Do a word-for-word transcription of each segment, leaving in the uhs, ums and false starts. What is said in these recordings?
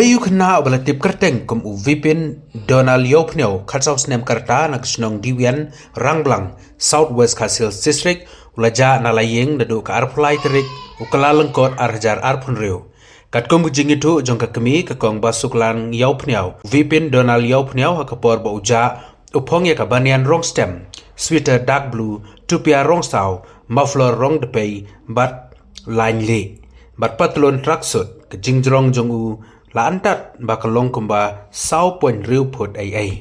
Uwei u khynnah uba la tip kyrteng kum u Vipin Donald Ïawphniaw, khatsaw snem ka rta, na ka shnong Diwian, Rangblang, South West Khasi Hills District, u la jah na la ïing naduh ka arphew lai tarik u Kyllalyngkot ar hajar arphew hynriew. Katkum ka jingïathuh jong ka kmie, ka Kong Basuklang Ïawphniaw, u Vipin Donald Ïawphniaw, ha ka por ba u jah, u phong ïa ka banian rong stem, sweater dark blue, tupia rong saw, muffler rong dpei, bad lain lieh, bad patlun tracksuit. Ka jingjrong jong u la antad ba ka long kumba saw point hynriew phut ei ei.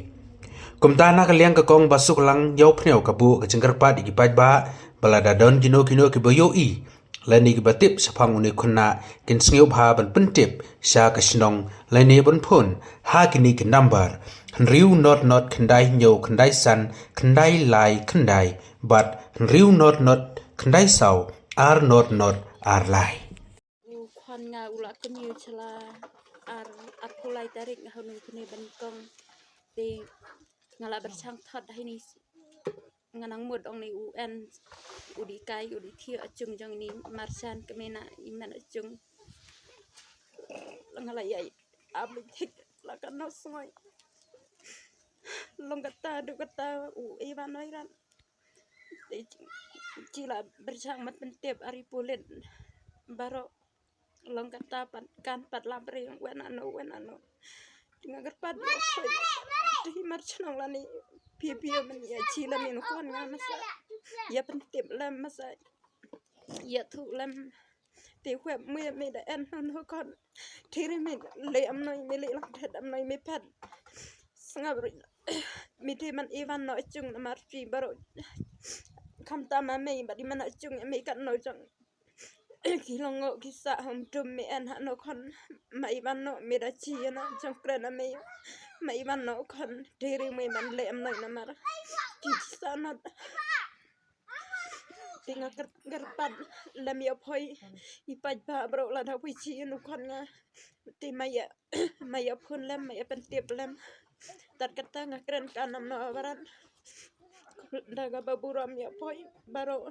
Kumta, na ka liang ka Kong Basuklang Ïawphniaw ka buh ka jingkyrpad ïa ki paidbah ba lada don kino kino kiba ïohi lane kiba tip shaphang une u khynnah, kin sngewbha ban pyntip sha ka shnong lane ban phone ha kine ki number: hynriew not not khyndai hynñiew khyndai san khyndai lai khyndai bad hynriew not not khyndai saw ar not not ar lai. U khon nga u la kynmaw sha la ar, arphew lai tarik nga hanu kane ban kong. Te nga la pyrshang thot ha ini, nga nang mut ong ni u en, u dei kai, u dei thiah achung jong ni, marsan kmie na i men achung. Nga la ïai ap li thik la ka no sngoh. Long kata, du kata u Ivan Noiran. Te chi la pyrshang mat pyntip ari pulit baroh. Long kata pat kan pat la brei wen ano wen ano. Te nga kyrpad ïa phi, te hi mar chnong lane phi phi ïa men ïa chi la men khon nga masa. Ïa pyntip lem masa. Ïathuh lem. Te wep me me da en no no khon. Te re me leh am noi me leh lang phet am noi me phet. Sngap ri. Me te man Ivan no achung namar chi baroh. Khamtam ma me bad i man achung me kat no jong. Ki long ngo ki sa hom tum me en ha no khon. Ma Ivan no me da chi na jong kren na me. Ma Ivan no khon te re me man leh am noi namar. Ki chi sa not. Te nga kyr-, kyrpad lem ïa phi i paidbah baroh lada phi chi ïa u khon nga. Te ma ïa, ma ïa phone lem, ma ïa pyntip lem. Tad kata nga kren ka nam no baran. Da kaba burom ïa phi baroh.